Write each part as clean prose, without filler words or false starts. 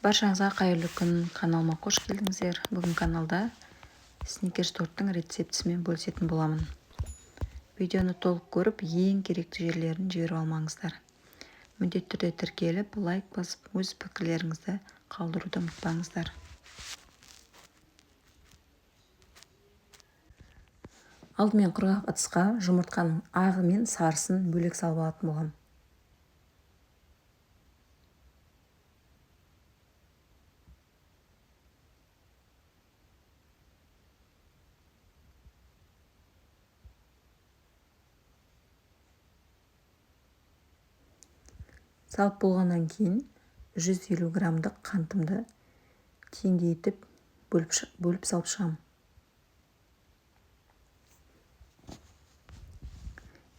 Баршаңызға қайырлы күн! Каналыма қош келдіңіздер! Бүгін каналда Сникерс торттың рецептісімен бөлісетін боламын. Видеоны толық көріп, ең керекті жерлерін жіберіп алмаңыздар. Міндетті түрде тіркеліп, лайк басып, өз пікірлеріңізді қалдыруды ұмытпаңыздар. Алдымен құрғақ ыдысқа жұмыртқаның ағы мен сарысын бөлек салып алатын боламын. Салып болғаннан кейін 150 граммдық қантымды теңдей етіп бөліп салып шығамын.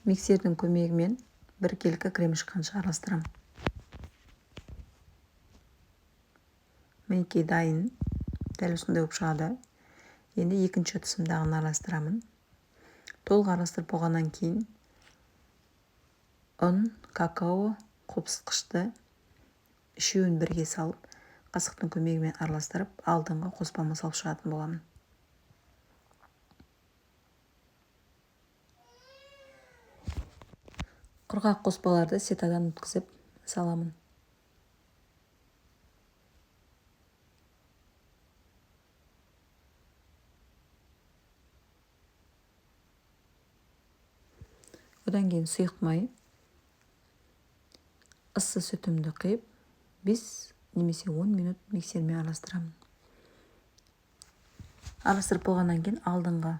Миксердің көмегімен біркелкі крем шыққанша араластырамын. Мінекей, дайын. Дәл осындай болып шығады. Енді екінші ыдысымдағыны араластырамын. Толық араластырып болғаннан кейін ұн, какао, қопсытқышты үшеуін бірге салып, қасықтың көмегімен араластырып, алдыңғы қоспама салып шығатын боламын. Құрғақ қоспаларды сетадан өткізіп саламын. Одан кейін сұйық май, ыссы сүтімді құйып, 5 немесе 10 минут миксермен араластырамын. Араластырып болғаннан кейін алдыңғы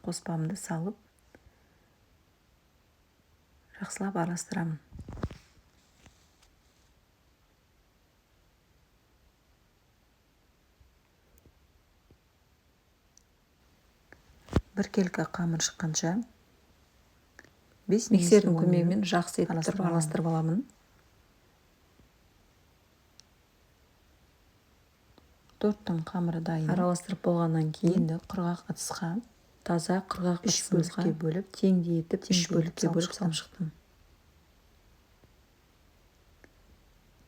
қоспамды салып, жақсылап араластырамын. Біркелкі қамыр шыққанша 5 миксердің көмегімен жақсы етіп араластырып аламын. Торттың қамыры дайын. Араластырып болғаннан кейін енді құрғақ ыдысқа, таза құрғақ үш бөлікке бөліп, теңдей етіп үш бөлікке бөліп салып шықтым.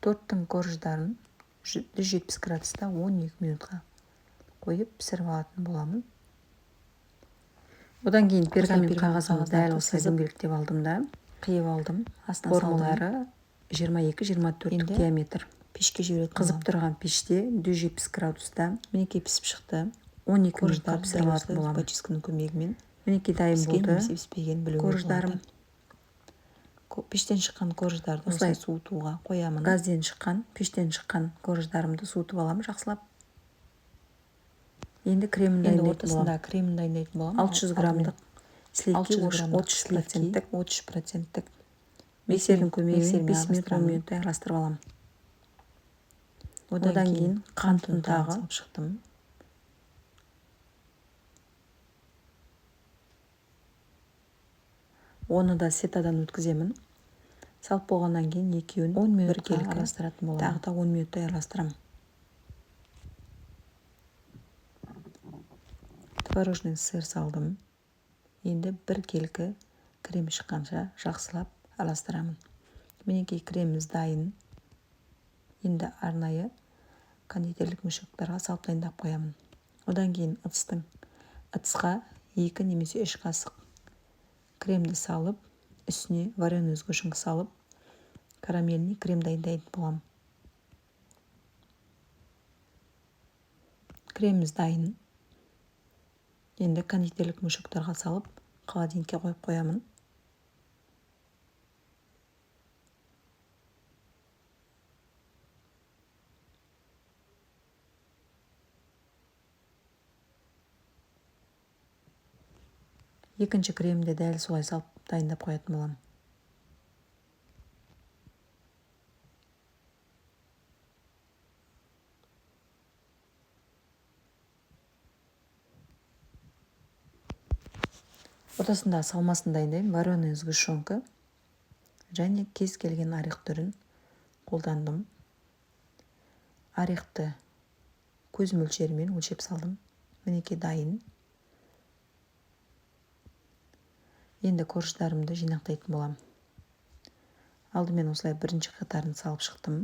Торттың корждарын 170 градуста 12 минутқа қойып пісіріп алатын боламын. Одан кейін пергамент қағазын дәл осылай дөңгелектеп алдым да, қиып алдым. Формалары 22-24 диаметр. Пешке жіберетін. Қызып тұрған пеште 170 градуста Мінекей, пісіп шықты. 12 минутқа пісіріп алатын боламын. Зубочистканың көмегімен Мінекей, дайын піскен болды немесе піспегенін білуге корждарым. болады. Пештен шыққан корждарды Осылай осылай суытуға қоямын. Газден шыққан, пештен шыққан корждарымды суытып аламын жақсылап. Енді кремін Енді дайындайтын ортасында боламын. Кремін дайындайтын боламын. 600 граммдық сливки, 33 проценттік. 33 проценттік. Миксердің көмегімен Миксермен 5 минут, 10 араластырамын. Минуттай араластырып аламын. Одан Одан кейін кейін қант қант ұнтағын ұнтағы. Салып шықтым. Оны да сетадан өткіземін. Салып болғаннан кейін екеуін 10 минутқа біркелкі араластыратын боламын. Тағы да 10 минуттай араластырамын. Творожный сыр салдым. Енді біркелкі крем шыққанша жақсылап араластырамын. Мінекей, креміміз дайын. Енді арнайы кондитерлік мешоктарға салып дайындап қоямын. Одан кейін ыдысқа 2 немесе 3 қасық кремді салып, үстіне вареный сгущенка салып, карамельный крем дайындайтын боламын. Креміміз дайын. Енді кондитерлік мешоктарға салып, холодильникке қойып қоямын. Екінші кремді дәл солай салып дайындап қоятын боламын. Ортасында салмасын дайындаймын. Вареный сгущенка және кез келген орех түрін қолдандым. Орехты көз мөлшерімен өлшеп салдым. Мінекей, дайын. Енді корждарымды жинақтайтын боламын. Алдымен осылай бірінші қатарын салып шықтым.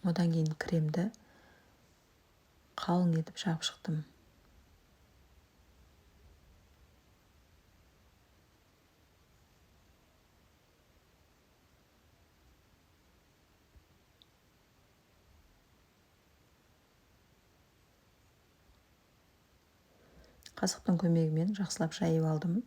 Одан кейін кремді қалың етіп жағып шықтым. Қасықтың көмегімен жақсылап жайып алдым.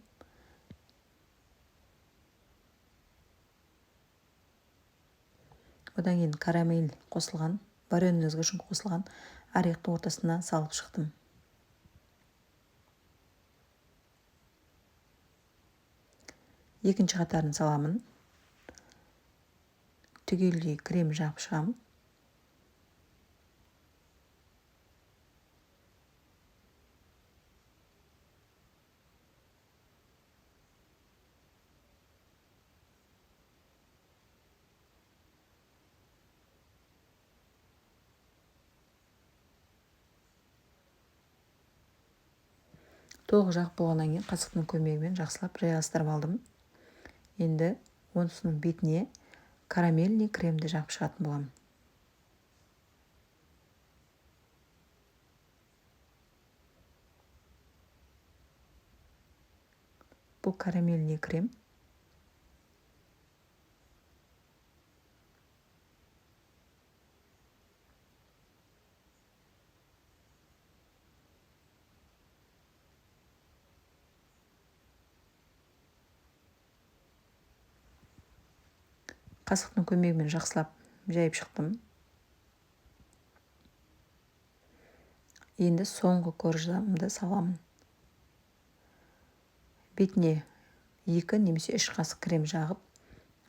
Одан кейін карамель қосылған, вареный сгущенка қосылған орехтың ортасына салып шықтым. Екінші қатарын саламын. Түгелдей крем жағып шығамын. Толық жағып болғаннан кейін қасықтың көмегімен жақсылап жайғастырып алдым. Енді осының бетіне карамельный кремді жағып шығатын боламын. Бұл карамельный крем. Қасықтың көмегімен жақсылап жайып шықтым. Енді соңғы коржамды саламын. Бетіне 2 немесе 3 қасық крем жағып,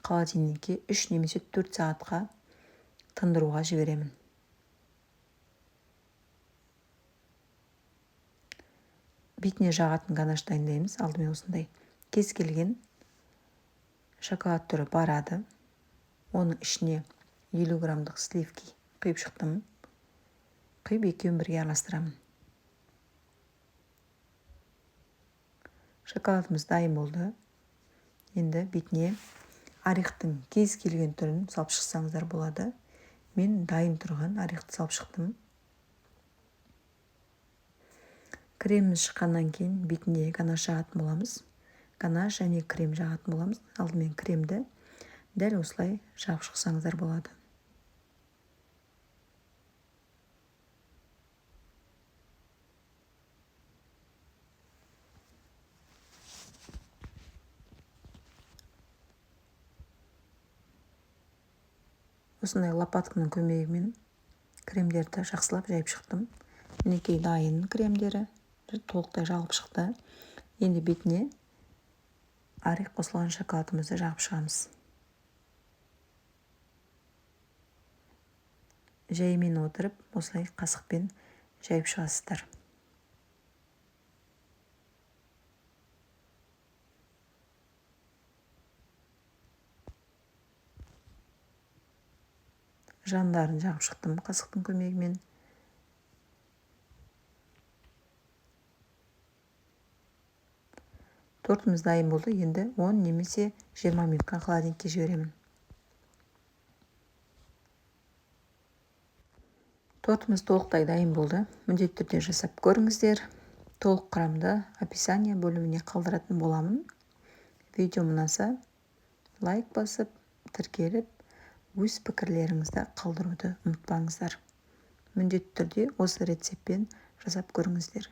холодильникке 3 немесе 4 сағатқа тындыруға жіберемін. Бетіне жағатын ганаш дайындаймыз. Алдымен осындай кез келген шоколад түрі барады. Оның ішіне 50 граммдық сливки құйып шықтым. Құйып екеуін бірге араластырамын. Шоколадымыз дайын болды. Енді бетіне орехтың кез келген түрін салып шықсаңыздар болады. Мен дайын тұрған орехты салып шықтым. Креміміз шыққаннан кейін бетіне ганаш жағатын боламыз. Ганаш және крем жағатын боламыз. Алдымен кремді дәл осылай жағып шықсаңыздар болады. Осындай лопатканың көмегімен кремдерді жақсылап жайып шықтым. Мінекей дайын кремдері толықтай жағылып шықты. Енді бетіне орех қосылған шоколадымызды жағып шығамыз. Жаймен отырып, осылай қасықпен жайып шығасыздар. Жандарын жағып шықтым қасықтың көмегімен. Тортымыз дайын болды. Енді 10 немесе 20 минутқа холодильникке жіберемін. Тортымыз толықтай дайын болды. Міндетті түрде жасап көріңіздер. Толық құрамды описание бөліміне қалдыратын боламын. Видео ұнаса лайк басып, тіркеліп, өз пікірлеріңізді қалдыруды ұмытпаңыздар. Міндетті түрде осы рецептпен жасап көріңіздер.